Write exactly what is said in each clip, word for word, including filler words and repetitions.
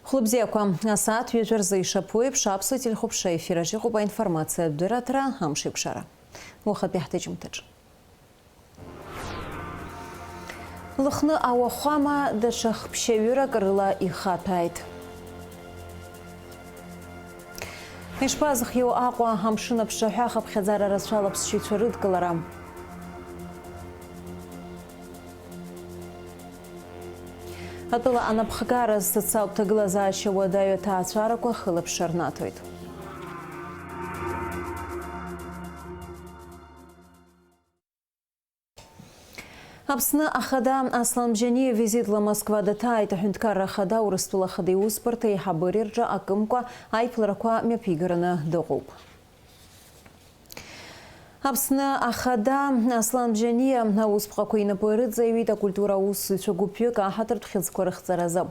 Хәлыбзиақәа, асааҭ ҩажәа рзы ишаԥу еиԥш, аԥсуа телехәаԥшра ефир аҿы иҟоуп аинформациатә дырраҭара, амш еиқәшара. Уахатәи ҳҭыжьымҭаҿ. Лыхны ауахәама даҽа хԥшьаҩырак рыла ихаҭәааит. Ишԥазхиоу Аҟәа амшын аԥшаҳәа ахыԥхьаӡара рацәала аԥсшьаҩцәа рыдкылара? Атәыла анапхгара социалтә ҭагылазаашьа уадаҩу аҭаацәарақәа хылаԥшра рнаҭоит. Аԥсны Ахада Аслан Бжьаниа визитла Москва даҭааит. Аҳәынҭқарра Ахада Урыстәыла Ахада иусбарҭа еиҳабыреи рҿы акымкәа аиԥыларақәа мҩаԥигараны дыҟоуп. Аԥсны Ахада Аслан Бжьаниа аусԥҟақәа инапы рыҵаиҩит акультура аусзуҩцәа гәыԥҩык аҳаҭыртә хьыӡқәа рыхҵаразы.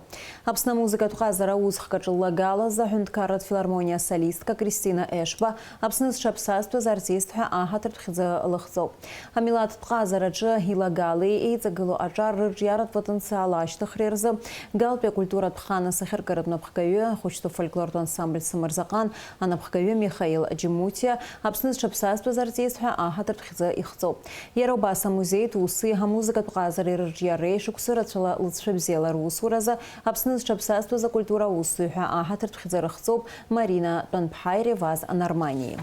Аԥсны амузыкатә ҟазара аусхкаҿы ллагалаз аҳәынҭқарратә филармониа асолистка Кристина Ешба Аԥсны зҽаԥсазтәыз артист ҳәа аҳаҭыртә хьӡы лыхҵоуп. Амилаҭтә ҟазараҿы илагалеи еиҵагылоу аҿар рырҿиаратә потенциал ашьҭыхреи рзы Галтәи акультуратә хан асахьаркыратә напхгаҩы, ахәыҷтәы фольклортә ансамбль Самырзаҟан анапхгаҩы Михаил Џьемутиа Аԥсны зҽаԥсазтәыз артист ҳәа аҳаҭыртә хьӡы ихҵоуп. Иара убас амузеитә уси амузыкатә ҟазареи рырҿиареи шықәсы рацәала лыҵшәа бзиала русуразы Аԥсны зҽаԥсазтәыз акультура аусзуҩ ҳәа аҳаҭыртә хьӡы рыхҵоуп Марина Тәанԥҳаи Реваз Нарманиеи.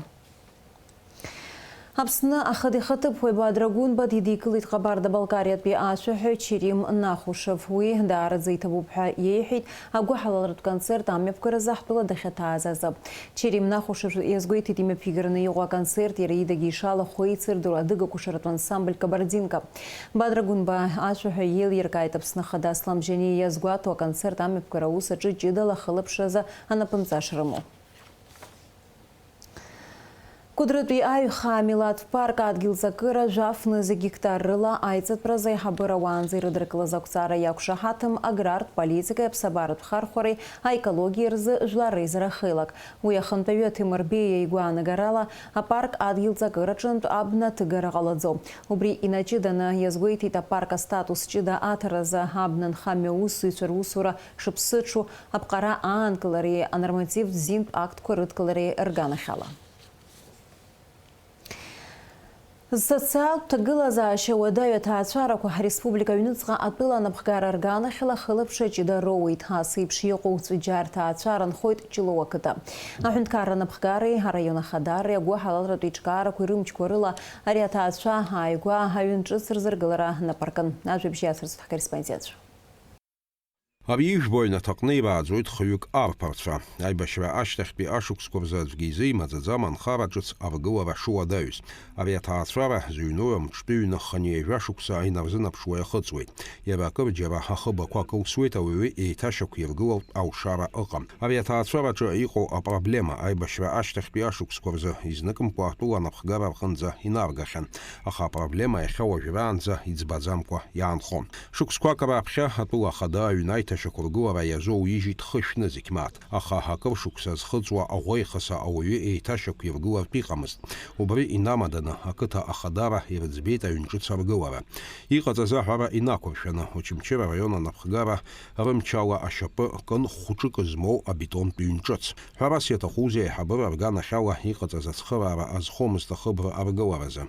Аԥсны ахада ихаҭыԥуаҩ Бадра Гәынба дидикылеит Ҟабарда-Балкариатәи ашәаҳәаҩ Черим Нахушев. Уи даараӡа иҭабуп ҳәа иеиҳәеит агәыҳалалратә концерт амҩаԥгаразы ҳтәыла дахьаҭааз азы. Черим Нахушев иазгәеиҭеит имҩаԥигараны иҟоу аконцерт иара идагьы ишалахәу еицырдыруа адыга-кәашаратә ансамбль Кабардинка. Бадра Гәынба ашәаҳәаҩ еилиркааит Аԥсны Ахада Аслан Бжьаниа иазгәаҭо аконцерт амҩаԥгара аус аҿы ҷыдала ахылаԥшразы анапынҵа шрымоу. Кәыдрытәи аҩхаа амилаҭтә парк адгьыл ҵакыра жәаф нызқь гектар рыла аиҵатәразы аиҳабыра уаанӡа ирыдыркылаз ақәҵара иақәшаҳаҭым аграртә политикеи аԥсабаратә хархәареи аекологиеи рзы жәлар реизара хеилак. Уи ахантәаҩы Ҭемыр Беиа игәаанагарала, апарк адгьыл ҵакыраҿынтә абна аҭыгара ҟалаӡом. Убри инаҷыданы иазгәеиҭеит апарк астатус ҷыда аҭаразы абна нхамҩа аусзуҩцәа русура шыԥсыҽу, аԥҟара аанкылареи анормативтә зинтә актқәа рыдкылареи рганахьала. Зсоциалтә ҭагылазаашьа уадаҩу аҭаацәарақәа ҳреспублика аҩныҵҟа атәыла анапхгара рганахьала хылаԥшра ҷыда роуеит. Ас еиԥш иҟоу ҵәыџьаа рҭаацәара нхоит Ҷлоу ақыҭа. Аҳәынҭқарра анапхгареи араион ахадареи агәыҳалалратә еиҿкаарақәеи рымчқәа рыла ари аҭаацәа ааигәа аҩн ҿыц рзыргылара нап аркын. Ажәабжь иацырҵоит ҳкорреспондентцәа. Абри ижәбо аҩнаҭаҟны ирааӡоит хҩык арԥарцәа. Аибашьра ашьҭахьтәи ашықәсқәа рзы аӡәгьы изы имаӡаӡам анхара ҿыц аргылара шуадаҩыз. Ари аҭаацәара зыҩноу амҿтәы ҩны хынҩажәа шықәса инарзынаԥшуа иахыҵуеит. Иара акырџьара ахыбақәа кылсуеит, ауаҩы еиҭашьақәиргылартә алшара ыҟам. Ари аҭаацәараҿы иҟоу апроблема аибашьра ашьҭахьтәи ашықәсқәа рзы изныкымкәа атәыла анапхгара рҟынӡа инаргахьан. Аха апроблема иахьа уажәраанӡа иӡбаӡамкәа иаанхон. Шықәсқәак рааԥхьа атәыла ахада аҩны аиҭашьақәыргылара иазоуижьит хышә нызқь мааҭ, аха акыр шықәса зхыҵуа аӷәеихаса ауаҩы еиҭашьақәиргылартә иҟамызт. Убри инамаданы ақыҭа ахадара ирыӡбеит аҩн ҿыц аргылара. Иҟаҵаз аҳәара инақәыршәаны, Очамчыра араион анапхгара рымчала ашьапы кын хәҿык змоу абетонтә ҩн ҿыц. Ҳәарас иаҭахузеи, аиҳабыра рганахьала иҟаҵаз ацхыраара азхомызт ахыбра аргыларазы.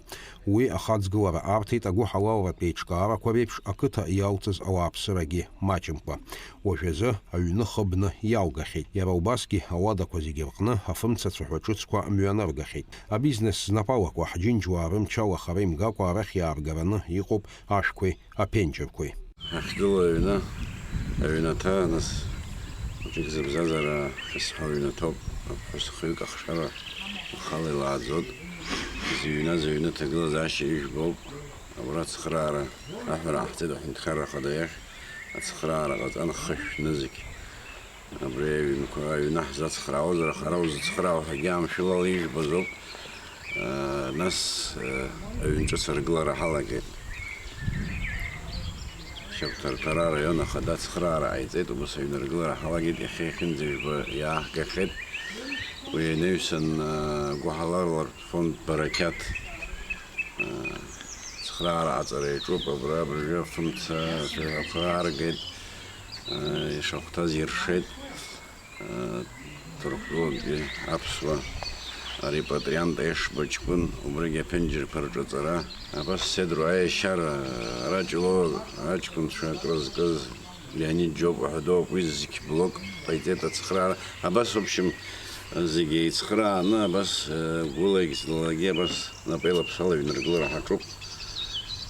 Уи ахаҵгылара арҭеит агәыҳалалратә еиҿкаарақәа реиԥш ақыҭа иалҵыз ауааԥсырагьы маҷымкәа. Уажәазы аҩны хыбны иалгахьеит. Иара убасгьы ауадақәа зегьы рҟны афымца цәаҳәа ҿыцқәа мҩаныргахьеит. Абизнес знапалақәа ҳџьынџьуаа рымч ала хара имгакәа арахь иааргараны иҟоуп ашәқәеи аԥенџьырқәеи. Ахьгылоу аҩны, аҩнаҭа, нас, хәыҷык зыбзазара, ҳәа сҳәо аҩнаҭоуп, аԥҳәыс хҩык ахшара лхала илааӡоит. Зыҩназ аҩны ҭагылазаашьа ижәбоуп. Абра ацхыраара аҳәара ҟаҳҵеит аҳәынҭқарра ахада иахь, ацхыраара ҟаҵан хышә нызқь. Абри аҩнқәа, аҩны ҳзацхраауазар, аха ара узыцхраау ҳәагьы амшәылала ижәбоз ауп. Нас, аҩн ҿыц аргылара ҳалагеит. Шьапҭарҭара араион ахада ацхыраара ҟаиҵеит, убас аҩны аргылара ҳалагеит, иахьа иахьынӡажәба иааҳгахьеит. Уи анаҩсан, агәыҳалалратә фонд Барақьаҭ, цхыраара аҟаҵара иаҿуп, абра абыржәы афымца цәаҳәақәа ааргеит, ишахәҭаз иршеит. Ҭырқәтәылантәи аԥсуа арепатриант Ешба ҷкәын, убригь аԥенџьырқәа рҿыҵара, абас седру аиашьара, ара Ҷлоу аҷкәынцәа акрызкыз Леонид Џьопуа ҳәа дууп, уи зқь-блок ҟаиҵеит ацхыраара. Абас, в общем, зегьы еицхырааны, абас, э, гәылагь знылагьы абас напеилаԥсала аҩныргылара ҳаҿуп.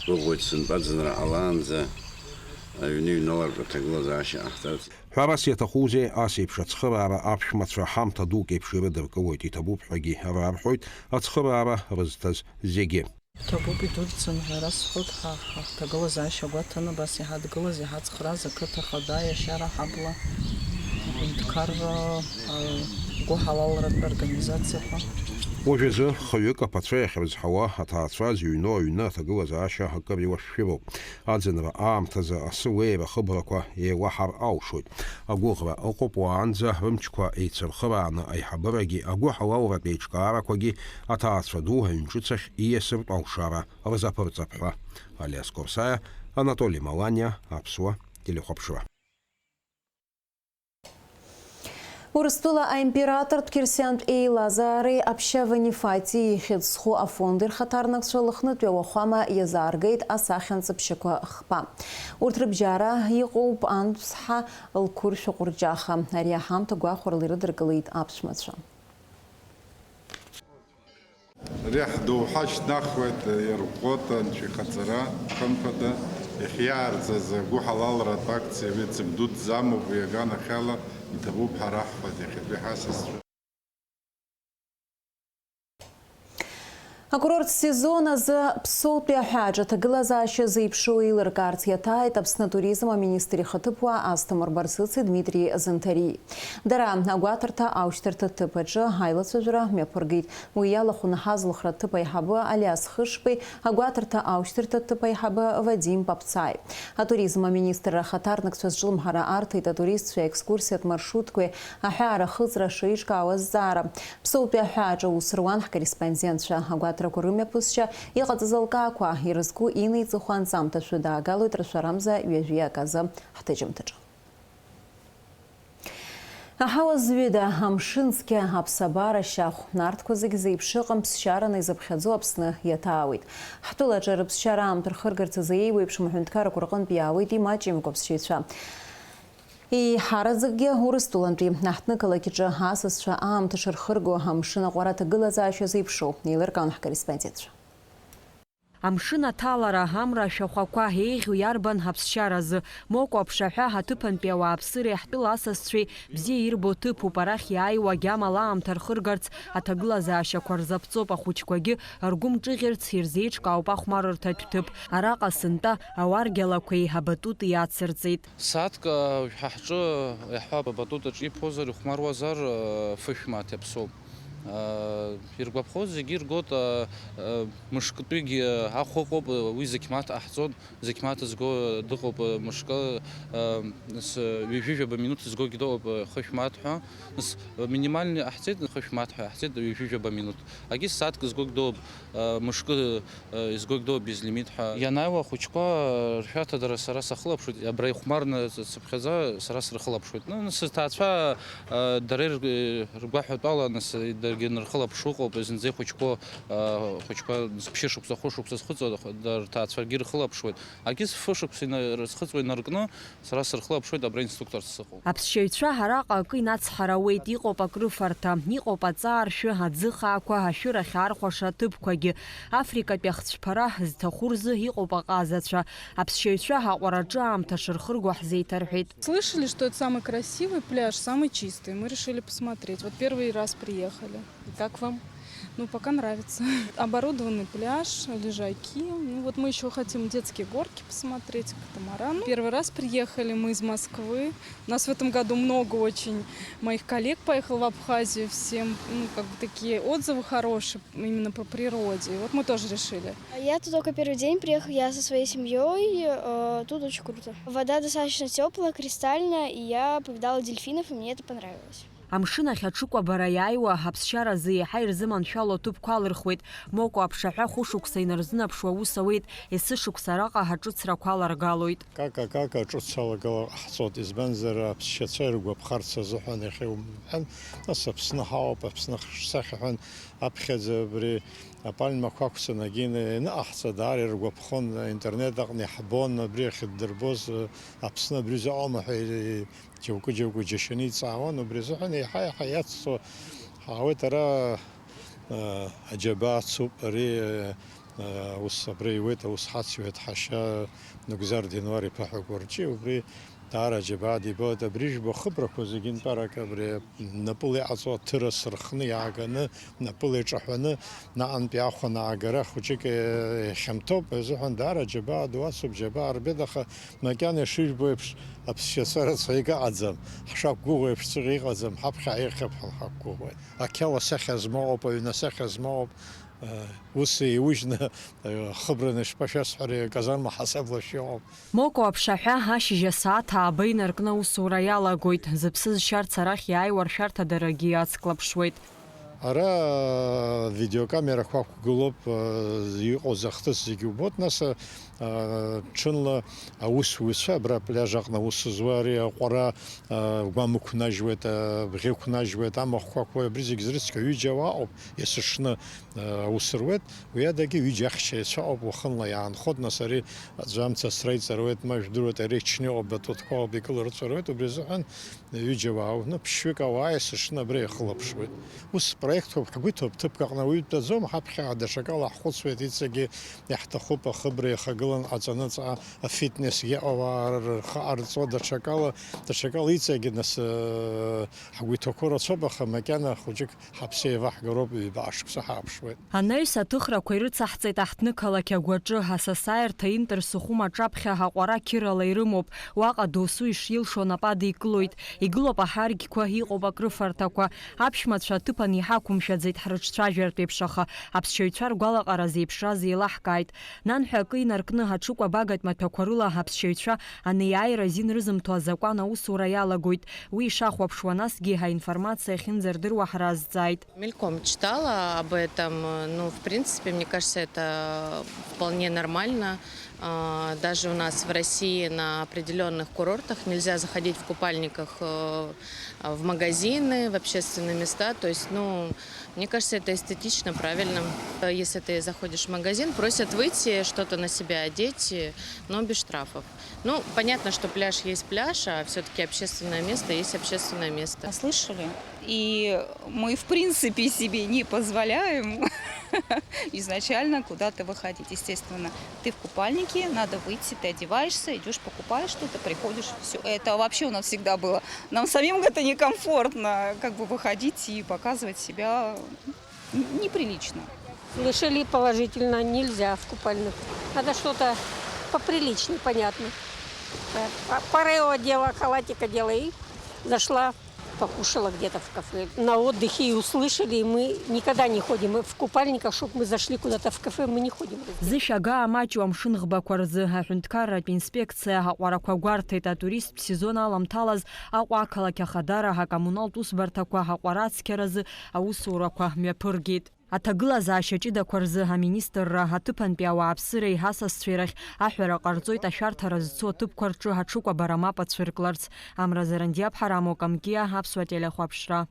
Гәыӷуеит сынтәа аӡынра ҟалаанӡа аҩны иҩналартә аҭагылазаашьа ҟаҳҵарц. Ҳәарас иаҭахузеи, ас еиԥш ацхыраара аԥшәмацәа ҳамҭа дук еиԥш ирыдыркылоит, иҭабуп ҳәагьы рарҳәоит ацхыраара рызҭаз зегьы. Иҭабуп, идуӡӡан ҳәа расҳәоит, ҳа ҳаҭагылазаашьа гәаҭаны абас иҳадгылаз, иҳацхрааз ақыҭа ахада, иашьара ҳабла, аҳәынҭқарра, агәыҳалалратә организациақәа. Уажәазы хҩык аԥацәа иахьрызҳауа аҭаацәа зыҩноу аҩны аҭагылазаашьа акыр илашәшәыроуп. Аӡынра аамҭазы асы уеира ахыбрақәа еилаҳар алшоит. Агәыӷра ыҟоуп уаанӡа рымчқәа еицырхырааны аиҳабырагьы агәыҳалалратә еиҿкаарақәагьы аҭаацәа ду аҩн ҿыц ахь ииасыртә алшара рзаԥырҵап ҳәа. Алиас Корсаиа, Анатоли Маланиа, Аԥсуа телехәаԥшра. Урыстәыла аимператортә қьырсиантә еилазаареи Аԥшьа Ванифатиа ихьӡ зху афонд ирхаҭарнакцәа Лыхнытәи ауахәама иазааргеит асахьа нҵыԥшьақәа хԥа. Урҭ рыбжьара иҟоуп анԥсҳа Лқәыршә Ҟәырҷаха. Ари аҳамҭа гәахәарала ирыдыркылеит аԥшәмацәа. Ари ҳдоуҳа шьҭнахуеит, иарӷәӷәоит Анцәа ихаҵара, хымԥада, иахьиаарҵаз агәыҳалалратә акциа, уи ҵак дуӡӡа амоуп, уи аганахьала иҭабуп ҳара ҳфатә иахьатәи ҳасасцәа. Акурорттә сезон азы Ԥсоутәи аҳәааҿы аҭагылазаашьа зеиԥшроу еилыркаарц иаҭааит Аԥсны атуризм аминистр ихаҭыԥуаа Асҭамыр Барсыци Дмитри Занҭариеи. Дара агәаҭарҭа аушьҭырҭа ҭыԥ аҿы аилацәажәара мҩаԥыргеит. Уи иалахәын аҳазлыхратә ҭыԥ аиҳабы Алиас Хышбеи, агәаҭарҭа аушьҭырҭа ҭыԥ аиҳабы Вадим Папцаи. Атуризм аминистрра ахаҭарнакцәа зҿлымҳара арҭеит атуристцәа, аекскурсиатә маршрутқәеи аҳәаа рахыҵра шеиҿкаау азҵаара. Ԥсоутәи аҳәааҿы аус руан ҳкорреспондентцәа. Агәаҭарақәа рымҩаԥысшьа иҟаҵаз алкаақәа ирызку инеиҵыху анҵамҭа шәыдаагалоит рашәарамза ҩажәиак азы ҳҭыжьымҭаҿы. Аҳауа зҩыда, амшын цқьа, аԥсабара шьахә, нарҭқәа зегь зеиԥшыҟам ԥсшьараны изыԥхьаӡо Аԥсны иаҭаауеит. Ҳтәылаҿы рыԥсшьара аамҭа рхыргарц азы еиуеиԥшым аҳәынҭқаррақәа рҟынтә иаауеит имаҷымкәа аԥсшьаҩцәа. Еиҳараӡакгьы Урыстәылантәи аҳҭнықалақь аҿы асасцәа аамҭа шырхырго, амшын аҟәара аҭагылазаашьа зеиԥшроу еилыркаауан ҳкорреспондентцәа. Амшын аҭалара, амра ашәахәақәа еиӷьу иарбан аԥсшьаразы? Мокәа аԥшаҳәа аҭыԥантәи ауааԥсыреи ҳтәыла асасцәеи бзиа ирбо ҭыԥуп, арахь иааиуа агьамала аамҭа рхыргарц аҭагылазаашьақәа рзаԥҵоуп, ахәыҷқәагьы ргәы мҿыӷьырц ирзеиҿкаауп ахәмарырҭатә ҭыԥ. Араҟа сынтәа ауаргьалақәеи абатути иацырҵеит. Сааҭк, а, ҳа ҳҿы иаҳҳәап, абатут аҿы иԥозар, ихәмаруазар, а, фышә мааҭ иаԥсоуп. А, иргәаԥхоз зегьы иргоит, а, а, мышкытәигь, а, ахә ыҟоуп, а, уи зықьмаҭ ҟаҳҵоит, зықьмаҭ зго дыҟоуп, а, мышкы, а, нас, а, ҩажәижәаба минуҭ згогь дыҟоуп, а, хышә мааҭ ҳәа. Нас, а, минимальный ҟаҳҵеит, хышә мааҭ ҳәа ҟаҳҵеит, ҩажәижәаба минуҭ. Агьыс сааҭк згогь дыҟоуп, а, мышкы, а, изгогь дыҟоуп безлимит ҳәа. Ианааиуа ахәыҷқәа, а, рҳәаҭа дара сара сахылаԥшуеит, абра ихәмарны ц-, цыԥхьаӡа сара срыхылаԥшуеит. Ну, нас сҭаацәа, а, дара ир-, ргәаҳәатәала, нас, даргьы нырхылаԥшуа ыҟоуп, зынӡа ихәыҷқәоу, а, хәыҷқәа, нас, ԥшьышықәса, хәышықәса зхыҵуа, х-, да-, рҭаацәагьы рхылаԥшуеит. Агьыс фышықәса ина-, рызхыҵуа инаркны, сара срыхылаԥшуеит абра инструктор сыҟоуп. Аԥсшьаҩцәа араҟа акы инацҳарауеит, иҟоуп акрыфарҭа, иҟоуп аҵааршәы, аӡы хаақәа, ашәыр ахьаархәаша аҭыԥқәагьы. Африкатәи ахцәԥара зҭаху рзы иҟоуп аҟазацәа. Аԥсшьаҩцәа аҟәараҿы аамҭа шырхырго ҳзеиҭарҳәеит. Слышали, что это самый красивый пляж, самый чистый. Мы решили посмотреть. Вот первый раз приехали. И как вам? Ну, пока нравится. Оборудованный пляж, лежаки. Ну, вот мы ещё хотим детские горки посмотреть, катамаран. Первый раз приехали мы из Москвы. У нас в этом году много очень моих коллег поехало в Абхазию. Всем, ну, как бы такие отзывы хорошие именно по природе. И вот мы тоже решили. Я тут только первый день приехала, я со своей семьёй, э, тут очень круто. Вода достаточно тёплая, кристальная, и я повидала дельфинов, и мне это понравилось. Амшын ахь аҽыкәабара иааиуа, аԥсшьаразы еиҳа ирзыманшәало аҭыԥқәа алырхуеит. Моко аԥшаҳәа хәышықәса инарзынаԥшуа аус ауеит, есышықәса араҟа аҿыцрақәа аларгалоит. Кака-кака ҿыц алагала ҟаҳҵоит, избанзар, аԥсшьацәа иргәаԥхарц азыҳәан иахьа иумҳәан, нас Аԥсны ҳауп, Аԥсны ахшсахьа ҳәан, аԥхьаӡа абри апальмақәа ақәҵаны акгьы ианыҟаҳҵа, даара иргәаԥхон, аинтернет аҟны иаҳбон, абри ахьыддырбоз, Аԥсны абри заҟоума ҳәа, џьоукы-џьоукы џьашьаны иҵаауан, убри азыҳәан еиҳа-еиҳа иацҵо ҳаауеит ара. Аџьабаа ацуп ари, ус абра иуеит, аус ҳацҩуеит ҳашьа Нугзар Денуар иԥа ҳәа Гәарҷи, убри даара аџьабаа дибоит. Абри жәба хыбрақәа зегьы нтәарак абри напыла иҟаҵоу аҭырас рхны иааганы, напыла иҿаҳәаны, наҟынтәи ахә анаагара хәыҷык иахьамҭоуп азыҳәан даара аџьабаа ду ацуп, џьабаа рбеит, аха макьана ишыжәбо еиԥш аԥсшьацәа рацәаҩык ыҟаӡам, ҳшақәгәыӷуа еиԥш ҵәыҟьа иҟаӡам, ҳаԥхьа ҳаихьып ҳәа ҳақәгәыӷуеит. Ақьала сахьа змоуп, аҩны асахьа змоуп, ус еиужьны, хыбраны ишԥашәасҳәари, аказарма ҳасабла шәыҟоуп. Моко аԥшаҳәа ашьыжь асааҭ ааба инаркны аусура иалагоит, зыԥсы зшьарц арахь иааиуа ршәарҭадарагьы иацклаԥшуеит. Ара видеокамерақәа ақәгылоуп, иҟоу захҭыс зегьы убоит, нас, ҽынла аусзуҩцәа абра апляж аҟны аус зуа ари аҟәара, гәам ықәнажьуеит, абӷьы ықәнажьуеит, амахәқәа ақәуеит, абри зегь зрыцқьо ҩыџьа уаҟоуп, есышны аус руеит, уи адагьы ҩыџьа ахьчаҩцәа ыҟоуп, уахынла иаанхоит, нас ари аӡәы амца асра иҵаруеит, ма жәдыруеит, ари ачны иҟоуп, батутқәа ыҟоуп, икылырҵәаруеит, убри азыҳәан ҩыџьа уаауп, ну, ԥшьҩык ауаа есышны абра иахылаԥшуеит. Ус проектқәоуп, ҳгәы иҭоуп, ҭыԥк аҟны уаҩы дтәаӡом, ҳаԥхьаҟа даҽакала ҳхәыцуеит, иҵегьы иаҳҭахуп ахыбра иахагылан ҟаҵаны ҵаҟа афитнесгьы ауаа рхы ҟарҵо, даҽакала, даҽакала иҵегьы нас, э, ҳгәы иҭақәо рацәоуп, аха макьана хәыҷык ҳаԥсы еиваҳгароуп, ҩба шықәса ҳааԥшуеит. Анаҩс аҭыхрақәа ирыцаҳҵеит аҳҭнықалақь агәаҿы, асасааирҭа Интерсухум аҿаԥхьа аҟәара қьырала ирымоуп. Уаҟа досу ишилшо анапы адикылоит. Игылоуп аҳаргьқәа, иҟоуп акрыфарҭақәа. Аԥшәмацәа аҭыԥан иҳақәымшәаӡеит ҳрыҿцәажәартә еиԥш, аха аԥсшьаҩцәа ргәалаҟара зеиԥшраз еилаҳкааит. Нанҳәа акы инаркны аҽыкәабагатә маҭәақәа рыла аԥсшьаҩцәа анеиааира азин рызымҭо азакәан аусура иалагоит. Уи ишахәаԥшуа насгьы аинформациа ахьынӡардыруа ҳразҵааит. Мельком читала об этом. Ну, в принципе, мне кажется, это вполне нормально. А, даже у нас в России на определённых курортах нельзя заходить в купальниках, э, в магазины, в общественные места. То есть, ну, мне кажется, это эстетично, правильно. Если ты заходишь в магазин, просят выйти, что-то на себя одеть, э, но без штрафов. Ну, понятно, что пляж есть пляж, а всё-таки общественное место есть общественное место. Слышали? И мы, в принципе, себе не позволяем изначально куда-то выходить. Естественно, ты в купальнике, надо выйти, ты одеваешься, идёшь, покупаешь что-то, приходишь, всё. Это вообще у нас всегда было. Нам самим это некомфортно, как бы выходить и показывать себя. Н-, неприлично. Слышали, положительно, нельзя в купальных. Надо что-то поприличнее, понятно. Э, па-, парео одела, халатик одела и зашла, покушала где-то в кафе. На отдыхе и услышали, и мы никогда не ходим. Мы в купальниках, чтоб мы зашли куда-то в кафе, мы не ходим. Зышә агама маҷу амшын ӷбақәа рзы аҳәынҭқарратә инспекциа аҟәарақәа гәарҭеит, атуристтә сезон аламҭалаз Аҟәа ақалақь ахадара акоммуналтә усбарҭақәа аҟәара ацқьаразы аусурақәа мҩаԥыргеит. Аҭагылазаашьа ҷыдақәа рзы аминистрра аҭыԥантәи ауааԥсыреи ҳасасцәеи рахь аҳәара ҟарҵоит ашәарҭара зцу аҭыԥқәа рҿы аҽыкәабара мап ацәыркларц. Амра Зарандиаԥҳа, Рамо Камкиа, Аԥсуа телехәаԥшра.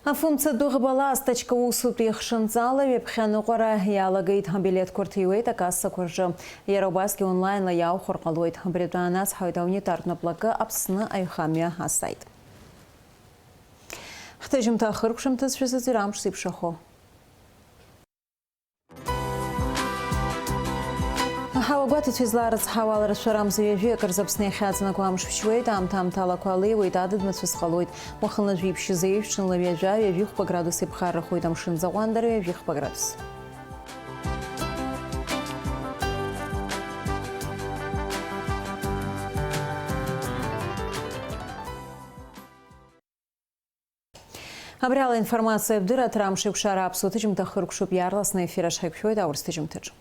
Афымца дәыӷба лаасҭа ачка усутәи ихшынҵала ҩаԥхьа аныҟәара иалагеит. Абилеҭқәа рҭиуеит акассақәа рҿы. Иара убасгьы онлаинла иаухәар ҟалоит. Абри атәы аанацҳауеит аунитартә наплакы Аԥсны аҩхамҩа асаит. Ҳҭыжьымҭа ахыркәшамҭазшәа сыӡырҩ амш зеиԥшрахо. Аҳауа гәаҭацәа излаарыцҳауа аларшәара амза ҩажәи акы рзы Аԥсны иахьаҵанакуа амш шәшьуеит, аамҭа-аамҭалақәа алеиуеит, адыд мацәыс ҟалоит. Уахынла жәиԥшь зеижә, ҽынла ҩажәа, ҩажәихәба градус иԥхаррахоит, амшын аӡы аҟәандара ҩажәихәба градус. Абри ала информациа абдырра аҭара амш еиқәшара аԥсуа ҭыжьымҭа хыркәшоуп, иаарласны аефир аҿы ҳаиқәшәоит аурыс ҭыжьымҭаҿы.